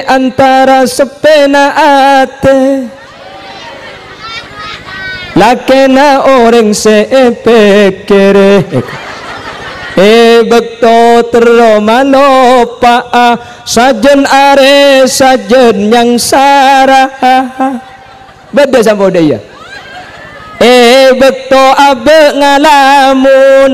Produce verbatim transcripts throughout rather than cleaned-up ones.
antara seppèna atè. Lakèna orèng sè èpèkkèrè. È bâkto terro maloppa'a, sajân arè sajân nyangsara. Bâdâ samponna, iyâ. È bâkto abâ' ngalamun,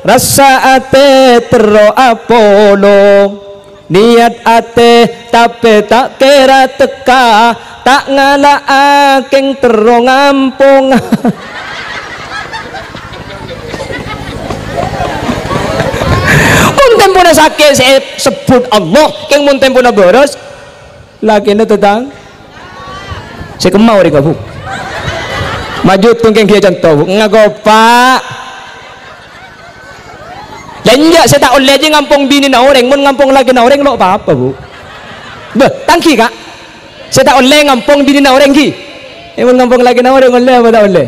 rassa atè terro apolong. Niyat atè tapè ta' kèra tekka, ta' ngala'a kèng terro ngampong. Mon tempona sakè' sè sebbhut Allah, kèng mon tempona bârâs, lakèna tètang. Sè kemma orèng, Bu. Maju tungkèng ghiyâ conto, Bu. Ngako, Pak. Lah enjâ' sè ta' ollè jiyâ ngampong binèna orèng, mon ngampong lakèna orèng lo' pa-apa, Bu. Bâh, tang ghi, Ka'. Sè ta' ollè ngampong binèna orèng ghi. Eh, mon ngampong lakèna orèng ollè apa ta' ollè?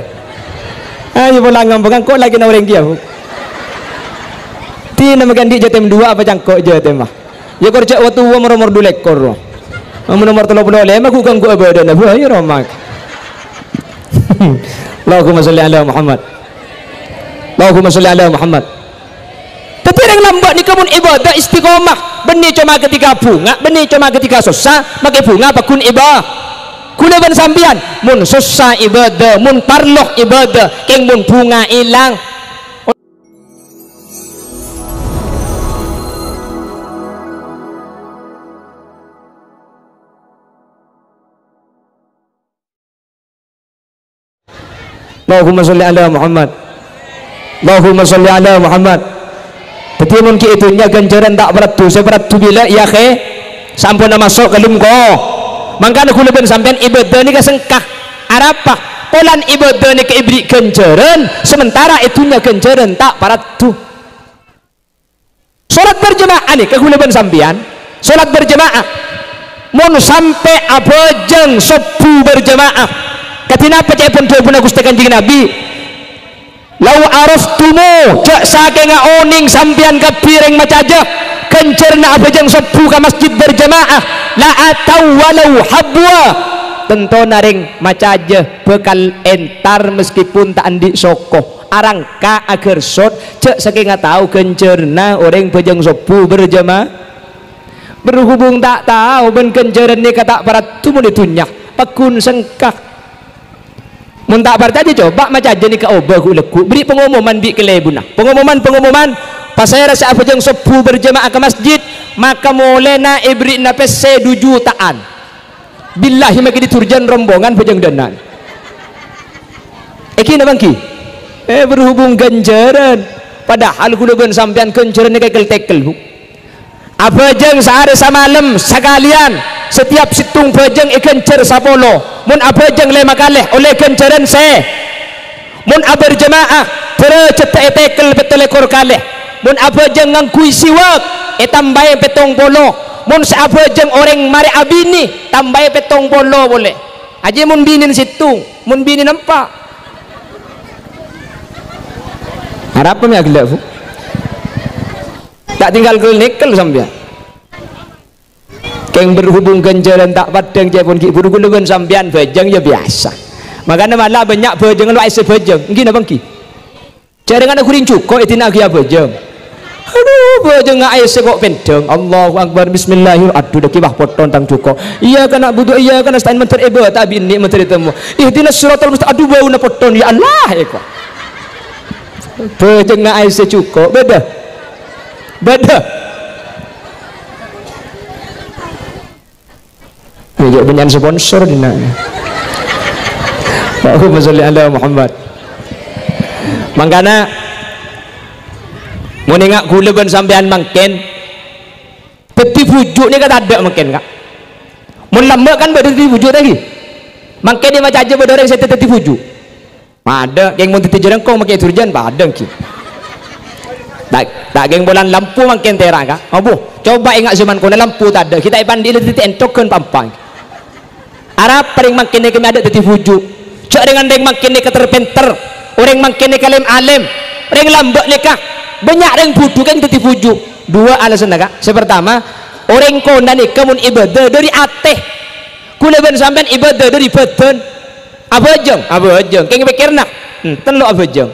Ayo pola ngampong engko' lakèna orèng ghi, ya, Bu. Dina mangkèn dhi' jâtem duwâ' apa cangko' jâtem, ah? Ya kor jâ' wa towa mor-omor du lèkor. Amun omor tello polo lèma ghu-, ganggu abâdâna, Bu, ayo romak. Allahumma sholli ala Muhammad. Allahumma sholli ala Muhammad. Dhâddhi rèng lambâ' nèka mon ibadah istiqomah, bânnè coma ketika bhunga, bânnè coma ketika sossa, makè bhunga pagghun iba-, ghulâ bân sampèyan, mon sossa ibadah, mon parlo ibadah, kèng mon bhunga èlang. Allahumma sholli ala Muhammad. Allahumma sholli ala Muhammad. Dhâddhi, mon ghi' è dhunnya ghânjhârân ta' paraddhu, sè paraddhu bilâ, iyâ, kè? Samponna maso' ka lem ko-, mangkana ghulâ bân sampèyan ibadah nèka sengka. Arapa? Polana ibadah nèka èberri' ghânjhârân, sementara è dhunnya ghânjhârân ta' paraddhu. Salat berjamaah nèka ghulâ bân sampèyan, salat berjamaah. Mon sampè' abhâjâng sobbhu berjamaah, kadhi napa ca'èpon dhâbuna Ghustè Kanjeng Nabi, "Lau araftumu," jâ' sakènga onèng sampèyan kabbhi rèng macajâ, ghânjhârânna abhâjâng sobbhu ka masjid berjamaah, "la atau walau habwa," tantona rèng macajâ bhâkal entar meskipun ta' andi' soko. Arangka agârsot, jâ' sakènga tao ghânjhârânna orèng bhâjâng sobbhu berjama-, berhubung ta' tao bân ghânjhârân nèka ta' paraddhu mon è dhunnya, pagghun sengka. Mon ta' parcajâ, coba macajâ nèka obâ ghu'-, lagghu', berri' pangomoman bi' kalèbunna. Pangomoman, pangomoman, pasèra sè abhâjâng sobbhu berjamaah ka masjid, maka molèna èberri'na pèssè du juta'an. Billahi, makè didurjân rombongan bhâjâng dâna. Èngghi napa èngghi? Eh, berhubung ghânjhârân. Padahal ghulâ bân sampèyan ghânjhârân nèka èkel-tèkel, Bu. Abhâjâng saarè samalem sakalèyan, setiap sèttong bhâjâng èghânjhâr sapolo. Mon abhâjâng lèma kalè, ollè ghânjhârân sè Mon aberjamaah, dârâjâddhâ ètèkel pètto lèkor kalè. Mon abhâjâng ngangghuy siwak, ètambâi pèttong polo. Mon sè abhâjâng orèng marè abinè, tambâi pèttong polo polè. Ajiyâ mon binèna sèttong, mon binèna empa'. Arapa mè' aghellâ', Bu? Ta' tinggal kel-, nèkel sampèyan. Kèng berhubung ghânjhârân ta' paddhâng, ca'èpon ghi' bhuru ghulâ bân sampèyan bhâjâng ya biyasa. Mangkana mala bânnya' bhâjâng lo' aèssè bhâjâng. Èngghi napa èngghi? Jhârângan aghuri jhuko' èdina'aghi abhâjâng. Adhu, bhâjângnga aèssè ko' pèndhâng. Allahu Akbar, Bismillahir-, adhu, dâggi' wah potton tang jhuko'. Iyyaka na'budu wa iyyaka nasta'in, mandhâr èbâta' bi' ennè' mandhâr ètemmo. Ihdinas siratal mustaqim. Adhu, bâuna potton, ya Allah, èko. Bhâjângnga aèssè jhuko', bâdâ. Bâdâ. Ya, ya, bânnya'an sponsor dina. Allahumma sholli ala Muhammad. Mangkana, mon enga' ghulâ bân sampèyan mangkèn, dhâddhi bhuju' nèka tadâ' mangkèn, Ka'. Mon lambâ' kan bâdâ dhâddhi bhuju' ta' èngghi? Mangkèn è Macajâ bâdâ orèng sè dhâddhi bhuju'. Padâ, kèng mon dhâddhi jhârângkong makè durjân, padâ èngghi. Ta', ta' kèng polana lampu mangkèn tèra', Ka'. Abbhu, coba enga' jhâman kona lampu tadâ', ghi' ta' èpandi'i la dhâddhi ènthok ghân pampa. Arapa rèng mangkèn nèka mè' adâ' dhâddhi bhuju'? Jhâ' rèng-orèng mangkèn nèka ter-pènter, orèng mangkèn nèka lèm-alèm, rèng lambâ' nèka bânnya' rèng bhudhu kèng dhâddhi bhuju'. Duwâ' alasanna, Ka'. Sè partama, Orèng kona nèka mon ibadah dâri atè. Kaulâ bân sampèyan ibadah dâri bâdân. Abhâjâng, abhâjâng. Kèng pèkkèrna, enten lo' abhâjâng.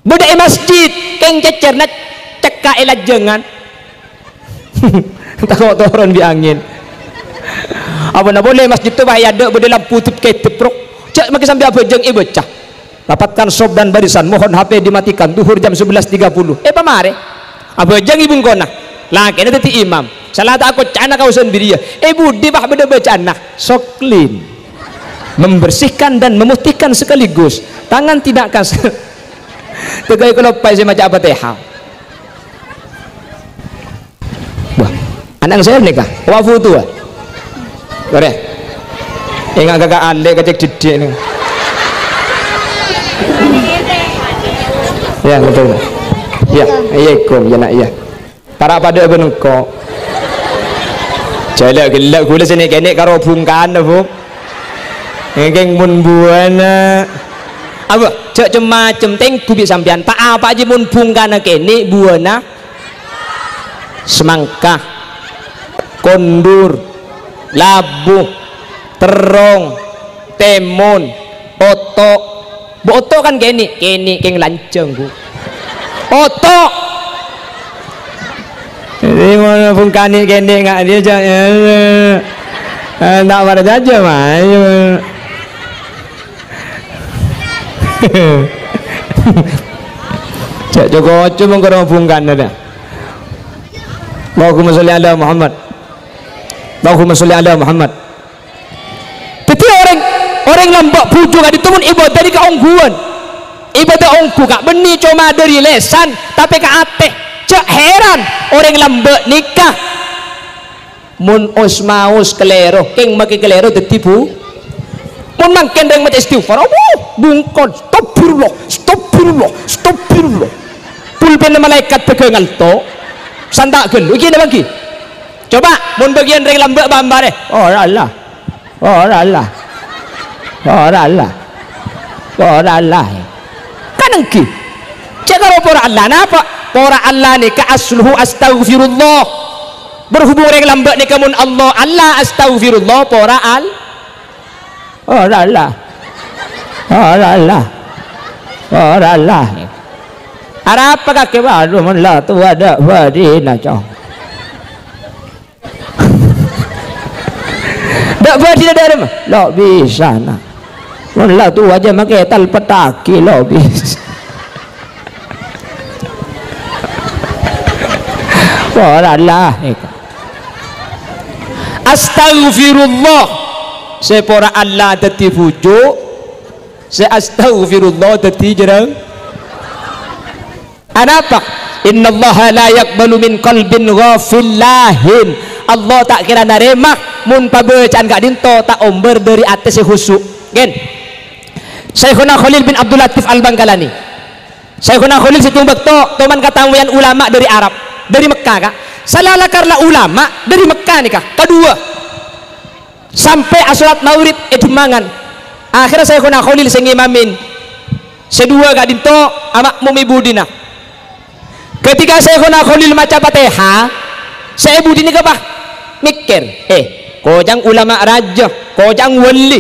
Bâdâ è masjid, kèng cècèrna cekka' è lajângan. Tako' toron bi' angèn. Apana polè masjid to, Pak, è adâ' bâdâ lampu dep-kedep, rok. Jhâ' makè sampè' abhâjâng èbâca. Rapatkan shaf dan barisan, mohon H P dimatikan, duhur jam sebelas tiga puluh. Eh, pamarè. Abhâjâng è bengkona. Lakèna dhâddhi imam. Sala ta' akoca'na kaosan bâriyâ. Eh, budi, Pak, bâdâ baca'anna. Soklin. Membersihkan dan memutihkan sekaligus. Tangan tidak kasar. Tegai kaloppaè sè maca Fatihah. Wah, ana'na sè nèka, wa futuwa. Torè. Enga' kakak alè' kacek didik ni. Ya, betul. Ya, iya, ikum, ya, nak, iya. Para' padâ bân engko'. Jhâ' ghellâ' ghulâ sè nè'-kènè' karo bungkana, Bu. Ngèngkèng mon buwâna. Apa? Jhâ' cem-macem, tèngghu bi' sampèyan. Pa-apa jiyâ mon bungkana kènè' buwâna. Semangka, kondur, labu, terrong, tèmon, oto'. Bu, oto' kan kènè', kènè' kèng lanjhâng, Bu. Oto'. Jadi, mon bungkana kènè' nga' dia ja-, eh, eh, ta' parcajâ, mayu. Jhâ' co-ngoco mongko bungkana, dâ. Allahumma sholli ala Muhammad. Allahumma sholli ala Muhammad. Dhâddhi orèng, orèng lambâ' bhujung ka'dinto mon ibadah nèka ongghuwân. Ibadah ongghu ka' bânnè coma dâri lèsan, tapè ka' atè. Jhâ' heran orèng lambâ' nèka. Mon os-maos kalèro, kèng makè kalèro dhâddhi bu-, mon mangkèn rèng maca istighfar, Allah, bungkon, astagfirullah, astagfirullah, astagfirullah. Pulpènna malaèkat bâgâ ngalto, santa' ghâllu, ghi napa ghi? Coba, mon bâgiyân rèng lambâ' bâmbârâ, "Oh, Allah, oh, Allah, oh, Allah, oh, Allah." Kan èngghi. Cè' karo pora Allah, napa? Pora Allah nèka asluhu astaghfirullah. Berhubung rèng lambâ' nèka mon Allah, Allah, astaghfirullah, pora al-, oh, Allah. Oh, Allah. Oh, Allah. Arapa kakè baru mon la towa dâ' bâdhina, Cong? Dâ' bâdhina dâremma? Lo' bisa, na. Mon la towa jâ' makè talpettaghi, lo' bisa. Pora Allah, nèka. Astaghfirullah. Sè pora Allah dhâddhi bhuju', sè astaghfirullah dhâddhi jhârâng. Anapa? "Innallaha la yaqbalu min qalbin ghafil lahin." Allah ta' kèra narèma mon pabâca'an ka'dinto ta' ombâr dâri atè sè khusu'. Ghen. Syaikhona Khalil bin Abdul Latif Al-Bangkalani. Syaikhona Khalil sèttong bâkto toman katampowan ulama dâri Arab, dâri Mekka, Ka'. Sala la karna ulama dâri Mekka nèka. Kaduwâ, sampè' asolat maghrib è Demmangan. Akhèrra Syaikhona Khalil sè ngimamè. Sè duwâ ka'dinto ama'mum è budina. Ketika Syaikhona Khalil maca Fatihah, sè è budina kapa? Mèkkèr, "Eh, koca'na ulama rajâ, koca'na wali.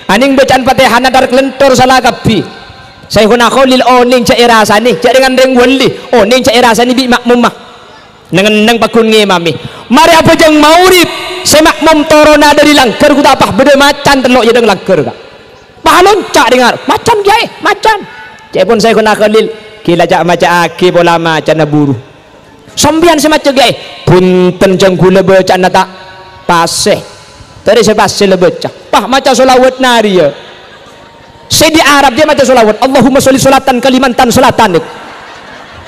Anèng bâca'an Fatihana tar-kalèntor sala kabbhi." Syaikhona Khalil onèng jhâ' èrasanè, jhâ' rèng-orèng wali, onèng jhâ' èrasanè bi' ma'mumma. Neng-enneng pagghun ngimamè. Marè abhâjâng maghrib, sè ma'mum toronna dâri langghâr gu ta' apa, bâdâ macan tello' è adâ'na langghâr, Ka'. Pas lonca' dengar, "Macan, Kèyaè, macan." Ca'èpon Syaikhona Khalil, "Ghilâ ca'-maca'aghi pola macanna buru." "Sampèyan sè maca, Kèyaè." "Bhunten, jhâng ghulâ bâca'anna ta' pasè." "Torè sè pasè la bâca." "Pas maca sholawat nariyâ." Sè dâri Arab jâ' maca sholawat, "Allahumma sholli sholatan Kalimantan Selatan," nèko.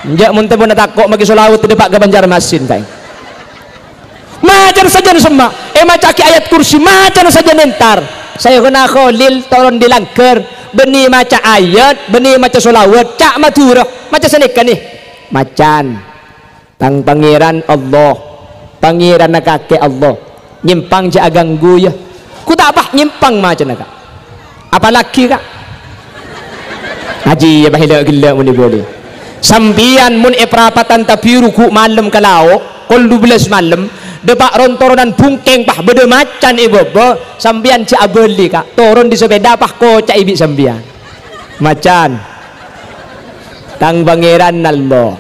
Enjâ' mon tèmpona tako' makè sholawat dâpa' ka Banjarmasin, kaè. Macan sajân semma', èmaca'aghi ayat kursi, macan sajân entar. Syaikhona Khalil toron dâri langghâr, bânnè maca ayat, bânnè maca sholawat, ca' Madhurâ, maca sanèka nè. "Macan, tang Pangèran Allah, Pangèranna kakè Allah, nyèmpang jhâ' aghânggu, yâ." Gu ta' apa nyèmpang macanna, Ka'. Apalagi, Ka', ngajhi, yâ, bâhila ghellâ' mon è bâli. Sampèyan mon è parapatan Tabiru gu malem ka lao', kol dubellâs malem, Dâpa' ron-toronan bungkèng, pas bâdâ macan è bâbâ, sampèyan jhâ' abâli, Ka'. Toron dâri sapèda, pas koca'è bi' sampèyan. Macan. Tang Pangèran Allah.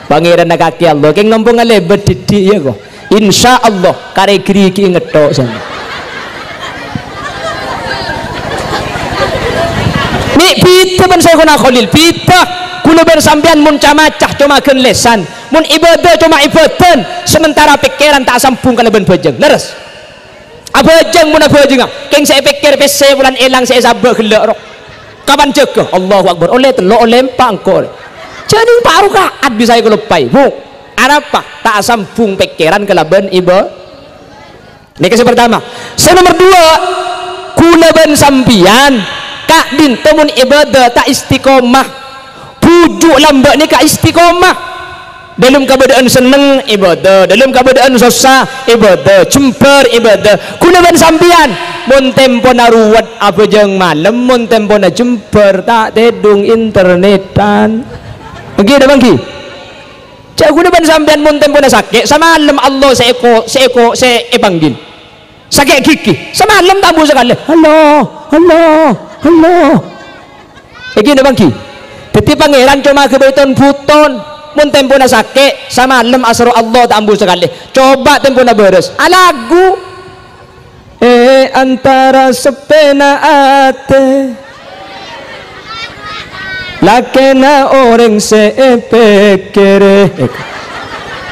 Pangèranna kakè Allah. Kèng nampongnga lèbât dhiddhi', iyâ, ko. Insyaallah, karè ghârighi'i ngetto' sampèyan. Mè' bhidhâ bân Syaikhona Kholil, bhidhâ. Kaulâ bân sampèyan mon ca-maca coma ghân lèsan, mon ibâdâ coma ibâdâ, sementara pèkkèran ta' asambhung kalabân bhâjâng. Lerres? Abhâjâng mon abhâjângnga, kèng sè èpèkkèr pèssè polana èlang sè èsabâ' ghellâ' ro. Kapan jâgâ? Allahu Akbar. Ollè tello', ollè empa' engko'. Jhâ' nèng pa' raka'at bisa èkaloppaè, Bu. Arapa? Ta' asambhung pèkkèran kalabân ibâ-, Nèka sè partama. Sè nomer duwâ', kaulâ bân sampèyan ka'dinto mon ibâdâ ta' istiqomah. Bhuju' lambâ' nèka istiqomah. Dâlem kabâdâ'ân senneng ibâdâ, dâlem kabâdâ'ân sossa ibâdâ, jembhâr ibâdâ. Kaulâ bân sampèyan, mon tempona ruwet abhâjâng malem, mon tempona jembhâr ta' tèdung internètan. Èngghi napa èngghi? Jhâ' kaulâ bân sampèyan mon tempona sakè', samalem Allah sè èko-, sè èko-, sè èpanggil. Sakè' ghighi, samalem ta' ambu sakalè. Allah, Allah, Allah. Èngghi napa èngghi? Dhâddhi Pangèran coma aghâbây ton-bhuton. Mon tempona sakè', samalem asoro Allah ta' ambu sakalè. Coba tempona bârâs. Alaghu. È antara seppèna atè, lakèna orèng sè èpèkkèrè.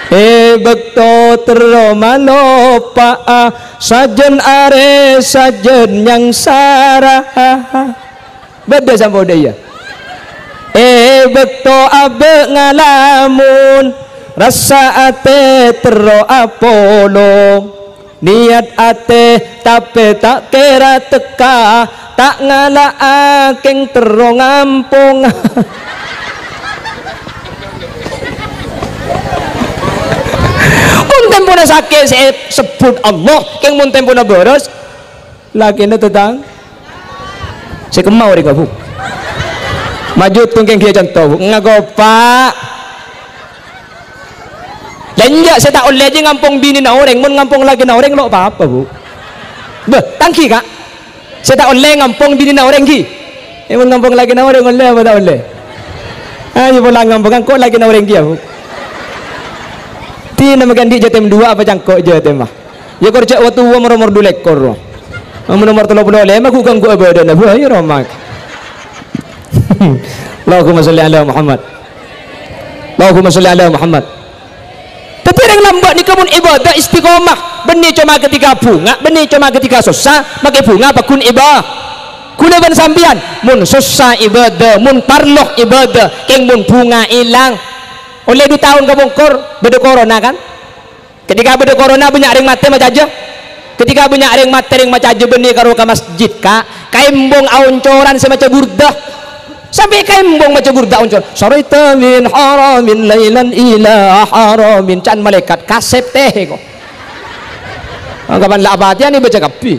È bâkto terro maloppa'a, sajân arè sajân nyangsara. Bâdâ samponna, iyâ. È bâkto abâ' ngalamun, rassa atè terro apolong. Niyat atè, tapè ta' kèra tekka, ta' ngala'a kèng terro ngampong. Mon tempona sakè' sè èsebbhut Allah, kèng mon tempona bârâs, lakèna tètang-, sè kemma orèngnga, Bu. Maju tongkèng ghiyâ conto, Bu. Ngako, Pak. Lah, enjâ' sè ta' ollè jiyâ ngampong binèna orèng, mon ngampong lakèna orèng lo' pa-apa, Bu. Bâh, ta' èngghi, Ka'. Sè ta' ollè ngampong binèna orèng, ghi. Eh, mon ngampong lakèna orèng ollè apa ta' ollè? Ayo pola ngampong, engko' lakèna orèng kèya, Bu. Dina mangkèn andi' jâtem duwâ' apa cangko' jâtem, ah. Iyâ, kor jhâ' wa-, towa, omor-omor du lèkor. Mon omor tello polo lèma' ghu-, ganggu abâdâna. Bâh, iyâ, Roma. Allahumma sholli ala Muhammad. Allahumma sholli ala Muhammad. Dhâddhi, rèng lambâ' nèka mon ibâdâ istiqomah, bânnè coma ketika bhunga, bânnè coma ketika sossa, makè bhunga pagghun ibâ-, kaulâ bân sampèyan, mon sossa ibâdâ, mon parlo ibâdâ, kèng mon bhunga èlang. Ollè du taon kapongkor, bâdâ corona, kan? Ketika bâdâ corona, bânnya' rèng matè macajâ. Ketika bânnya' rèng matè, rèng macajâ bânnè karo ka masjid, Ka'. Ka embong aoncoran sè maca burdah. Sampè' ka embong maca burdah oncor. "Saraita min haramin lailan ila haramin." Can malaèkat, kasèp tèhè ko. Anggapan la apatèyan èbâca kabbhi.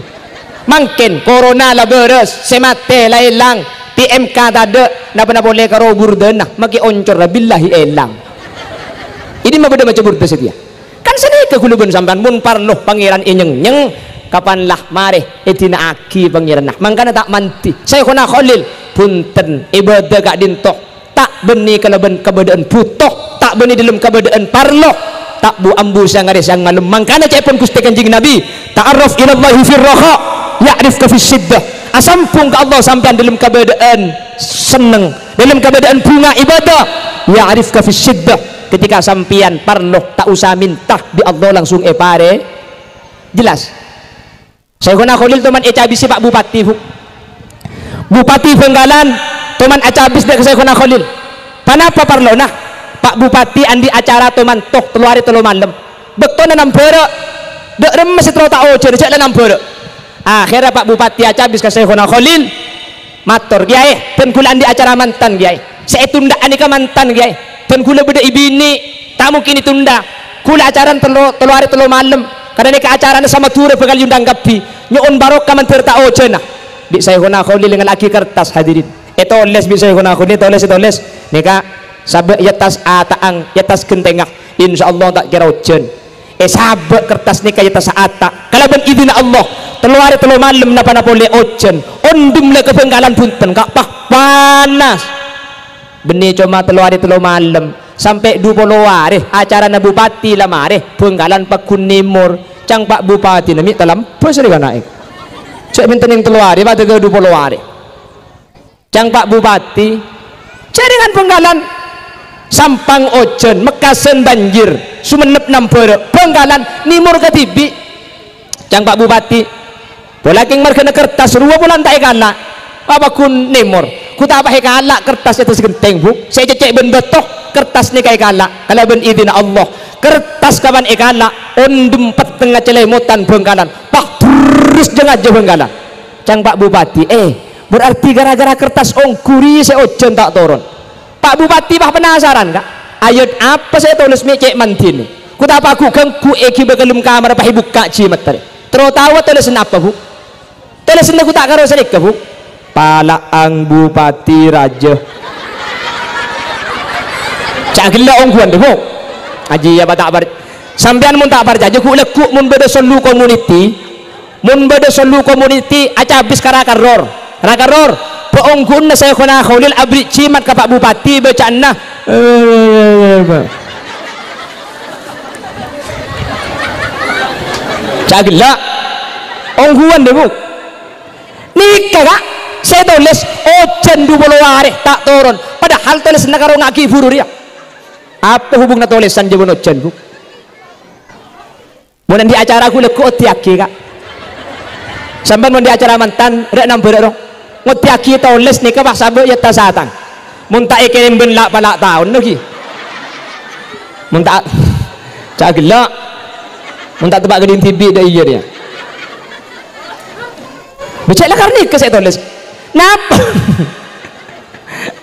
Mangkèn, corona la bârâs, sè matè la èlang, P M K tadâ', napa-napa ollè karo burdana, makè oncor, billahi èlang. Ini mah bâdâ maca burdah satèya. Kan sanèka kaulâ bân sampèyan, mon parlo Pangèran ènyèng-nyèng, kapan la marè èdina'aghi Pangèranna. Mangkana ta' mandhi. Syaikhona Kholil, bhunten, ibâdâ ka'dinto ta' bânnè kalabân kabâdâ'ân bhuto, ta' bânnè dâlem kabâdâ'ân parlo, ta' bu-ambu sèyang arè sèyang malem. Mangkana ca'èpon Ghustè Kanjeng Nabi, "Ta'arraf ilallahi fir rakha, ya'rifka fis syiddah." Asambhung ka Allah sampèyan dâlem kabâdâ'ân senneng. Dâlem kabâdâ'ân bhunga ibâdâ, ya'rifka fis syiddah. Ketika sampèyan parlo, ta' osa mènta, bi' Allah langsung èparè-, jelas. Syaikhona Kholil toman ècabisè Pa' Bupati, Bu. Bupati Bhângkalan toman acabis dâ' ka Syaikhona Kholil. Ponapa parlona? Pa' Bupati andi' acara toman to, tello arè tello malem. Bâktona nambhârâ'. Dâ' remma sè terro ta' ojhân, jhâ' la nambhârâ'. Akhèrra Pa' Bupati acabis ka Syaikhona Kholil. Mator, "Kèyaè, bân kaulâ andi' acara mantan, Kèyaè. Sè ètundhâ'â nèka mantan, Kèyaè. Bân kaulâ bâdâ è binè', ta' mungkin ètundhâ. Kaulâ acarana tello, tello arè tello malem. Karana nèka acarana sa-Madhurâ bhâkal èondhâng kabbhi. Nyo'on barokah mandhâr ta' ojhâna." Bi' Syaikhona Kholil ngalla'aghi kertas, hadirin. Ètolès bi' Syaikhona Kholil, tolès, ètolès. Nèka, sabâ' è attas ata'ang, è attas ghentèngnga. Insyaallah ta' kèra ojhân. Èsabâ' kertas nèka ya ta' saata', kalabân idinna Allah. Tello arè tello malem napa-napa polè ojhân, ondhem la ka Bhângkalan bhunten, Ka', pas panas. Bânnè coma tello arè tello malem, sampè' du polo arè acarana Bupati la marè, Bhângkalan pagghun nèmor. Ca'na Pa' Bupati, "Nèmè' talambâs rè kana'è. Jhâ' mènta neng tello arè, padâ ka du polo arè." Ca'na Pa' Bupati, "Jhâringan Bhângkalan, Sampang ojhân, Mekkasân banjir, Songennep nambhârâ', Bhângkalan nèmor kadhibi'." Ca'na Pa' Bupati, "Pola kèng marghâna kertas rowa pola ta' èkala', apa ghun nèmor? Ghu ta' pas èkala' kertas è attas ghentèng, Bu'. Sè ècècè' bân bâto, kertas nèka èkala', kalabân idinna Allah. Kertas kapan èkala', ondhem pettengnga calèmotan Bhângkalan, pas terros jhâng-ajhâ Bhângkalan." Ca'na Pa' Bupati, "Eh, berarti gara-gara kertas ongghu rèya sè ojhân ta' toron." Pa' Bupati pas penasaran, Ka'. "Ayat apa sè ètolès mè' cè' mandhina? Ghu ta' pas ghu-ghângghu èghibâ ka dâlem kamar pas èbukka' jhimetta rè. Terro tao tolèsanna apa, Bu'?" "Tolèsanna ghu ta' karo sanèka, Bu'." "Pala'ang Bupati Rajâ." Ca'na ghellâ' ongghuwân, Bu'. Ajiyâ, Pa', ta' par-, sampèyan mon ta' parcajâ, ghu-, lagghu' mon bâdâ sollu komuniti, Mon bâdâ sollu komuniti acabis ka ra-, karror. Ra-, karror, bâ' ongghuwânna Syaikhona Kholil aberri' jhimat ka Pa' Bupati bâca'anna. Ca'na ghellâ'. Ongghuwân, dâ, Bu'. Nèka, Ka', sè ètolès ojhân du polo arè ta' toron. Padahal tolèsanna karo ngaghi' buru rèya. Apa hubunganna tolèsan jâ bân ojhân, Bu'? Mon andi' acara ghu-, lagghu' oddhiyaghi, Ka'. Sampèyan mon andi' acara mantan, rè' nambhârâ' ro. Ngoddhiyaghi tolès nèka pas sabâ' ya ta' satang. Mon ta' èkèrèm bân la'-pala' taon lagi. Mon ta', ca'na ghellâ'. Mon ta' teppa' ghâdhing dhibi' dâ' iyâ rèya. Bâcè' lakar nèka sè tolès. Napa?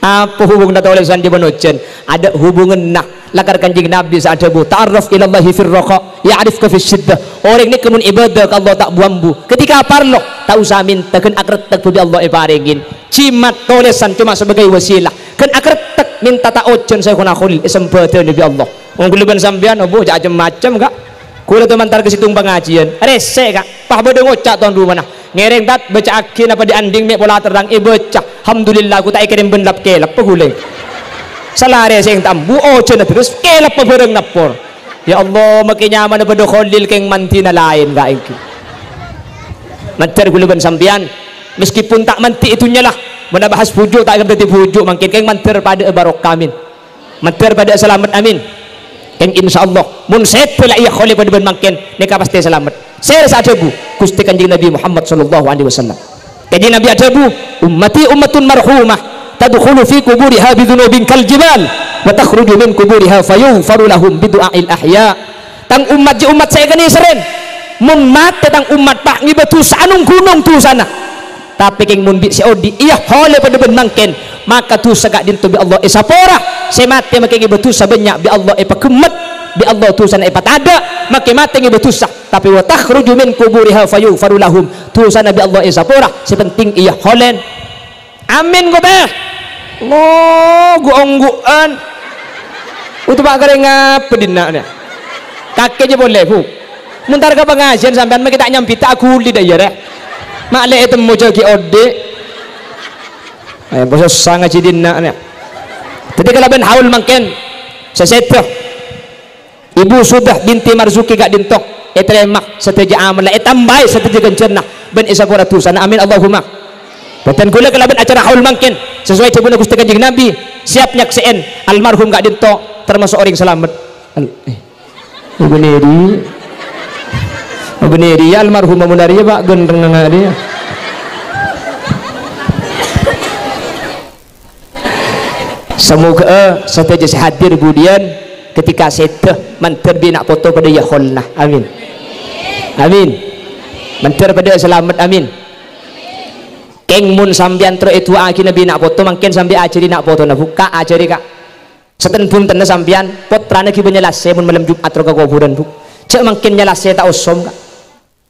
Apa hubunganna tolèsan jâ bân ojhân? Adâ' hubunganna. Lakar Kanjeng Nabi sè adhâbu, "Ta'arraf ilallahi fir rakha, ya'rifka fis syiddah." Orèng nèka mon ibadah ka Allah ta' bu-ambu, ketika parlo, ta' osa mènta, ghân akrettek bhâdhi Allah èparèngè. Jhimat tolèsan coma sebagai wasilah. Ghân akrettek mènta ta' ojhân Syaikhona Kholil èsambhâdhâna bi' Allah. Wong ghulâ bân sampèyan, obu, jhâ' cem-macem, Ka'. Ghulâ to mantar ka sèttong pangajiân. Rèsè', Ka'. Pas bâdâ ngoca' ton romana. Ngèrèng, Tat, bâca'aghi napa dhi'-andhi'en mè' pola terrang èbâca. Alhamdulillah, ghu ta' èkèrèm bân lap-kèlap, ghulâ. Salarè sèng tambu, ojhânna terros, kèlap bhârâng nappor. Ya Allah, makè nyamana bâdâ Kholil kèng mandhina laèn, Ka', èngghi. Mandhâr ghulâ bân sampèyan, meskipun ta' mandhi è dhunnya la, mon abahas bhuju' ta' kèra dhâddhi bhuju' mangkèn, kèng mandhâr padâ'â barokah, amin. Mandhâr padâ'â salamet, amin. Kèng insyaallah, mon sèdhâ la èyaholè padâ bân mangkèn, nèka pastè salamet. Sèra sè adhâbu? Ghustè Kanjeng Nabi Muhammad sallallahu alaihi wasallam. Kanjeng Nabi adhâbu, "Ummati ummatun marhumah, tadkhulu fi quburiha bidzunubin kal jibal, wa takhruju min quburiha fayughfaru lahum bidu'ail ahya." Tang ommat jiyâ ommat sè èkanèserrèn. Mon matè tang ommat, Pak, ngibâ dhusa anong-ghunong dhusana. Tapè kèng mon bi' sè odi' èyaholè padâ bân mangkèn, maka dhusa ka'dinto bi' Allah èsapora. Sè matè makè ngibâ dhusa bânnya' bi' Allah èpaghemmet, bi' Allah dhusana èpatadâ', makè matè ngibâ dhusa. Tapè wa takhruju min quburiha fayughfaru lahum. Dhusana bi' Allah èsapora, sè penting èyaholè. Amin, ko, tèh. Lo, gu-onggu'an. Utuba' karè ngapa dinna' nè? Kakè jâ polè, Bu. Mon entar ka pangajiân sampèyan makè ta' nyambit, ta' aghuli dâ' iyâ, rè. Ma' lè ètemmo jâ ghi' odi'. Eh, poso sa ngajhi dinna' nè. Dhâddhi kalabân haul mangkèn, sè sèdhâ. Ibu Sudah binti Marzuki ka'dinto ètarèma sadhâjâ amalla, ètambâi sadhâjâ ghânjhârânna, bân èsapora dhusana. Amin, Allahumma. Bhâdhân kaulâ kalabân acara haul mangkèn, sasowai dhâbuna Ghustè Kanjeng Nabi, siap nyaksè'è almarhum ka'dinto tamaso' orèng salamet. Al-, eh. Bhender. Bhender, ya, almarhum Amun Arya, Pak, ghân rèng nga' rèya. Samoghâ'â sadhâjâ sè hadir budiyân ketika sèdhâ mandhâr bi' na' poto padâ èyaholna. Amin. Amin. Mandhâr padâ salamet. Amin. Kèng mon sampèyan terro èdu'aaghina bi' na' poto, mangkèn sampè' ajhâri na' potona, Bu. Ka', ajhâri, Ka'. Satèn bhuntenna sampèyan, pottrana ghibâ nyalasè mon malem Jum'at terro ka kobhurân, Bu. Jhâ' mangkèn nyalasè ta' osom, Ka'.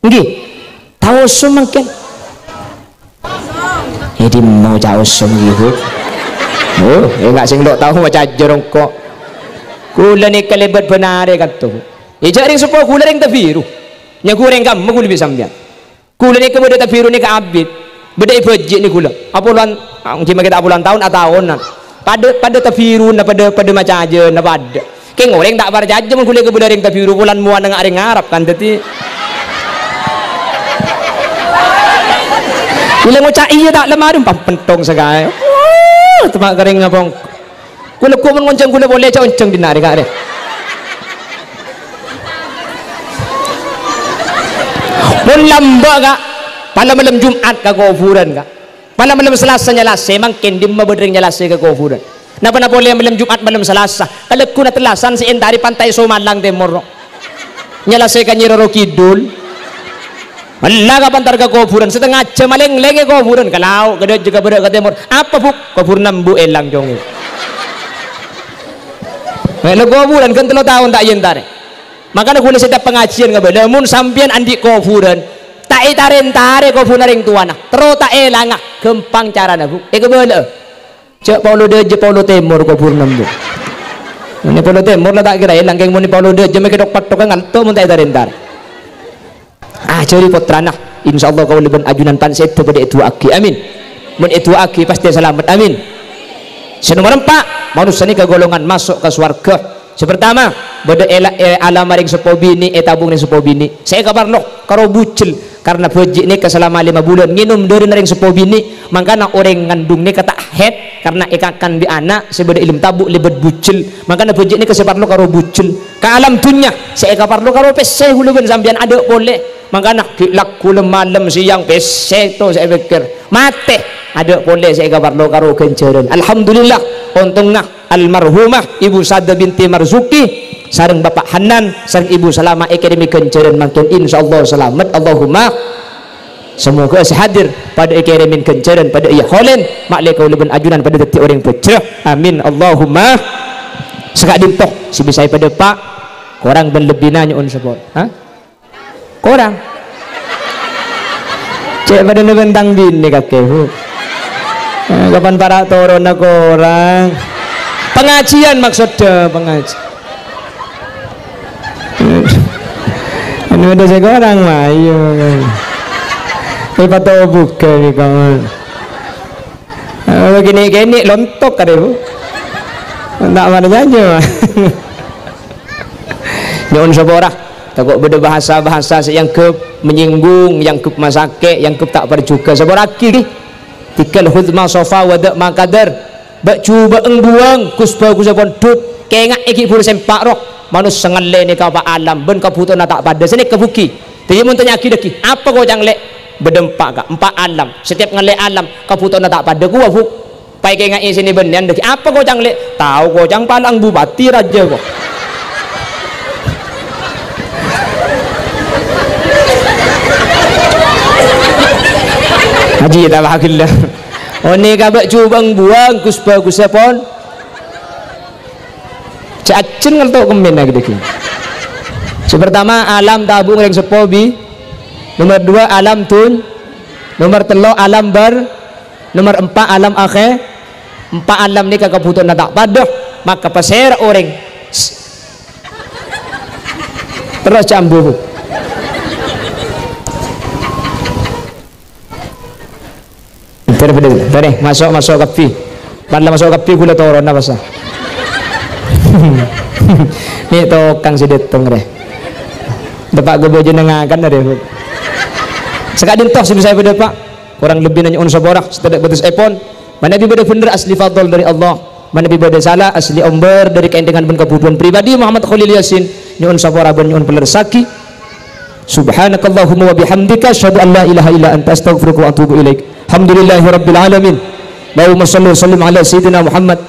Ènggi. Taoso mangkèn. È dimma ca' osom, ènggi, Bu? Oh, enga' sè lo' tao maca jârongko'. Kaulâ nèka lèbât bân arè kanto, Bu. È, jhâ' rèng seppo ghulâ rèng Tabiru. Nyaghu rèng kamma ghulâ bi' sampèyan. Ghulâ nèka bâdâ Tabiru nèka abit. Bâdâ è Bhâji' nèka ghulâ. Apolon, ah, ongghi makè ta' apolon taon, ataonan. Padâ, padâ Tabiruna, padâ, padâ macajâna, padâ. Kèng orèng ta' parcajâ mon ghulâ kabâlâ rèng Tabiru polana mowana nga' rèng Arab, kan, dhâddhi. Bilâ ngoca' iyâ ta' lemari, pam pentong sakaè. Wuh, temma' karèng ngapong. Ghulâ ghu mon ngonjhâng ghulâ polè, jhâ' onjhâng dinna' rè, Ka', rè. Mon lambâ', Ka', pala malem Jum'at ka kobhurân, Ka'. Pala malem Salasa nyalasè, mangkèn dimma bâdâ rèng nyalasè ka kobhurân. Napa-napa polè malem Jum'at, malem Salasa. Kalagghuna tellasan sè èntarè Pantai Somalang Tèmor. Nyalasè ka Nyi Roro Kidul. Ella ka pantar ka kobhurân, satengnga jhâm alènglèngè kobhurân, ka lao', ka dâjâ, ka bârâ', ka tèmor. Apa, Bu'? Kobhurânna embu' èlang, Cong. Mèlo kobhurân kan tello taon ta' èntarè. Makana ghulâ setiap pangajiyân ngabâlâ, mon sampèyan andi' kobhurân, ta' ètarè-entarè kobhurânna rèng towana, terro ta' èlanga, ghâmpang carana, Bu'. Èkabâlâ'â. Jhâ' paolo dâjâ, paolo tèmor kobhurânna embu'. Mon è paolo tèmor la ta' kèra èlang, kèng mon è paolo dâjâ mè' kèthok-pètthok ngalto mon ta' ètarè-entarè. Ajhâri pottrana, insyaallah kaulâ bân ajunan pan sèdhâ padâ èdu'aaghi. Amin. Mon èdu'aaghi pastè salamet. Amin. Sè nomer empa', manossa nèka golongan maso' ka sowarghâ. Sè partama, bâdâ è la-, è alamma rèng seppo binè', è tabung rèng seppo binè'. Sè èkaparlo karo bujel, karna bhâji' nèka salama lèma bulân ngènom dârâna rèng seppo binè', mangkana orèng ngandung nèka ta' haid karna èkakan bi' ana' sè bâdâ è dâlem tabu' lèbât bujel, mangkana bhâji' nèka sè parlo karo bujel. Ka alam dhunnya, sè èkaparlo karo pèssè ghulâ bân sampèyan adâ' polè. Mangkana ghi' lagghu lem-malem sèyang pèssè to sè èpèkkèr. Matè, adâ' polè sè èkaparlo karo ghânjhârân. Alhamdulillah, ontongnga almarhumah Ibu Sada binti Marzuki sareng Bapak Hanan sareng Ibu Salama èkèrèmè ghânjhârân mangkèn, insyaallah salamet. Allahumma. Samoghâ sè hadir padâ èkèrèmè ghânjhârân, padâ èyaholen, ma'lè kaulâ bân ajunan padâ dhâddhi orèng bhâjjhrâ. Amin. Allahumma. Saka'dinto sè bisaè padâ, Pa'. Korang bân lebbina nyo'on sapora. Ha? Korang. Cè' padâna bân tang binè kakè, Bu. Eh, kapan para' toronna korang? Pangajiyân maksoddhâ, pangajiyân. Anu ada sè korang, mayu. Èpatobughâ bi' kawan. Eh, kènè'-kènè' lontok arè, Bu. Ta' marè nyanyi, Pak. Nyo'on sapora, tako' bâdâ bhâsa-bhâsa sè èangghep menyinggung, èangghep masakè', èangghep ta' parjhughâ. Sapora'aghi, ghi. Tigal khudz ma shafa wa da' ma kadar. Bâ'-jhubâ'eng buwâng, ghus-bhâghusâ pondhut. Kènga'è ghi' buru sèmpa' rowa. Manossa ngallè nèka pa' alam, bân kabhutowanna ta' padâ. Sè nèka bhugi. Dhâddhi mon tanya'aghi dhâggi', apa koca'na, Lè'? Bâdâ empa', Ka'. Empa' alam. Setiap ngallè alam, kabhutowanna ta' padâ. Kowa, Bu. Paèkènga'è sènè bânnèyan dhâggi'. Apa koca'na, Lè'? Tao koca'na pala'eng bupati rajâ, ko. Haji, ta' bahagia. Onè ka bâ'-jhubâ'eng buwâng, ghus-bhâghusâ pon. Cè' ajjhân ngalto' kemmèna ghi' dhâggi'. Sè partama, alam tabung rèng seppo bi. Nomer dua, alam dun. Nomer tello', alam bar. Nomer empa', alam akhè-, empa' alam nèka kabhutowanna ta' padâ, maka pasèra orèng s-, terros ca'na ambu. Terros, terros, maso', maso' kabbhi. Pan la maso' kabbhi ghulâ toronna, pas. Nè' tokang sè dâteng rè. Dâpa' ghâbây jenengakan rè. Saka'dinto sè bisa èpadâpa'. Korang lebbina nyo'on sapora, sè tadâ' bâtessèpon. Manabi bâdâ bhendher asli fadl dâri Allah. Manabi bâdâ sala asli ombâr dâri kaèndengan bân kabhudhuwân pribadi Muhammad Khalil Yasin. Nyo'on sapora bân nyo'on palerressaghi. Subhanakallahumma wa bihamdika, asyhadu an la ilaha illa anta, astaghfiruka wa atubu ilaik. Alhamdulillahi rabbil alamin. Allahumma shalli wa sallim ala sayyidina Muhammad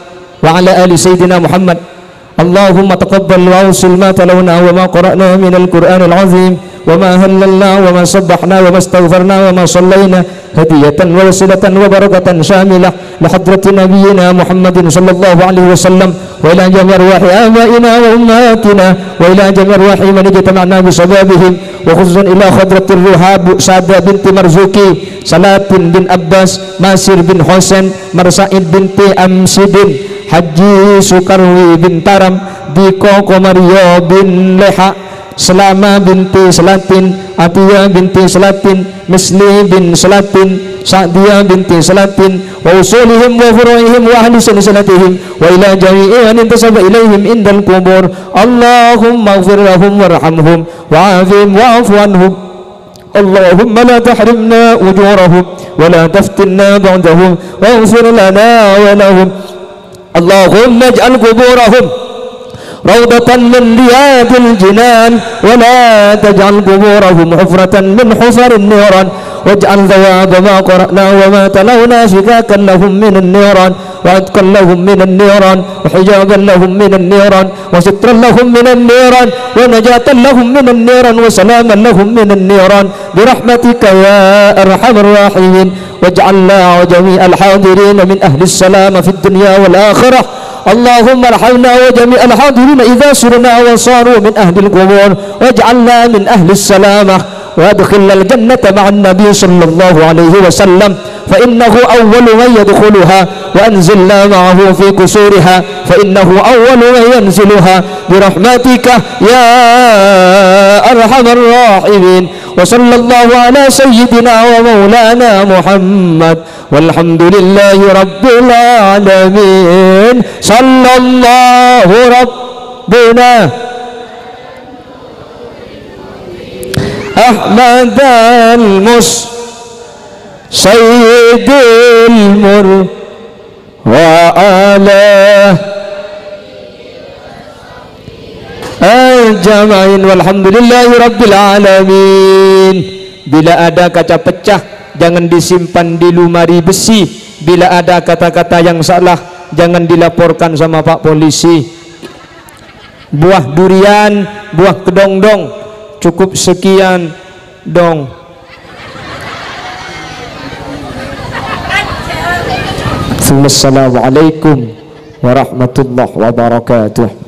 wa ala ali sayyidina Muhammad. اللهم تقبل وأوصل ما تلونا وما قرأنا من القرآن العظيم وما هللنا وما سبحنا وما استغفرنا وما صلينا هدية ووسيلة وبركة شاملة لحضرة نبينا محمد صلى الله عليه وسلم وإلى جميع أرواح آبائنا وأمهاتنا وإلى جميع أرواح من اجتمعنا بسببهم وخصوصا إلى حضرة الروح سادة بنت مرزوقي سلاطين بن عباس ماسر بن حسين مرسائد بنت أمسد Haji Sukarwi bin Taram, Diko Komario bin Leha, Salama binti Salatin, Atiyah binti Salatin, Misli bin Salatin, Sa'diyah binti Salatin, wa usulihim wa furu'ihim wa ahli silsilatihim, wa ila jami'i man intasaba ilaihim indal qubur. Allahumma ighfir lahum warhamhum wa'afihim wa'fu anhum. Allahumma la tahrimna ujurahum wa la taftinna ba'dahum waghfir lana wa lahum. Allahumma ij'al quburahum rawdatan min riyadil jinan, wa la taj'al quburahum hufratan min hufarin niran, waj'al thawaba ma qara'na wa ma talawna fikakan lahum minan niran, wa atqan lahum minan niran, wa hijaban lahum minan niran, wa sitran lahum minan niran, wa najatan lahum minan niran, wa salaman lahum minan niran, bi rahmatika ya arhamar rahimin. Waj'alna wa jami'al hadirin min ahlis salamah fid dunya wal akhirah. Allahumma arhamna wa jami'al hadirin idza sirna wa saru min ahlil qubur. Waj'alna min ahlis salamah. Wa adkhilnal jannata ma'an nabi sallallahu alaihi wasallam. Fa innahu awwalu man yadkhuluha. Wa anzilna ma'ahu fi qusuriha. Fa innahu awwalu man yanziluha. Bi rahmatika ya arhamar rahimin. Wa sallallahu ala sayyidina wa maulana Muhammad. Walhamdulillahi rabbil alamin. Sallallahu rabbuna Ahmadal mus sayyidil mur wa ala ajma'in walhamdulillahi rabbil alamin. Bila ada kaca pecah, jangan disimpan di lemari besi. Bila ada kata-kata yang salah, jangan dilaporkan sama Pak Polisi. Buah durian, buah kedondong. Cukup sekian dong. Assalamualaikum warahmatullahi wabarakatuh.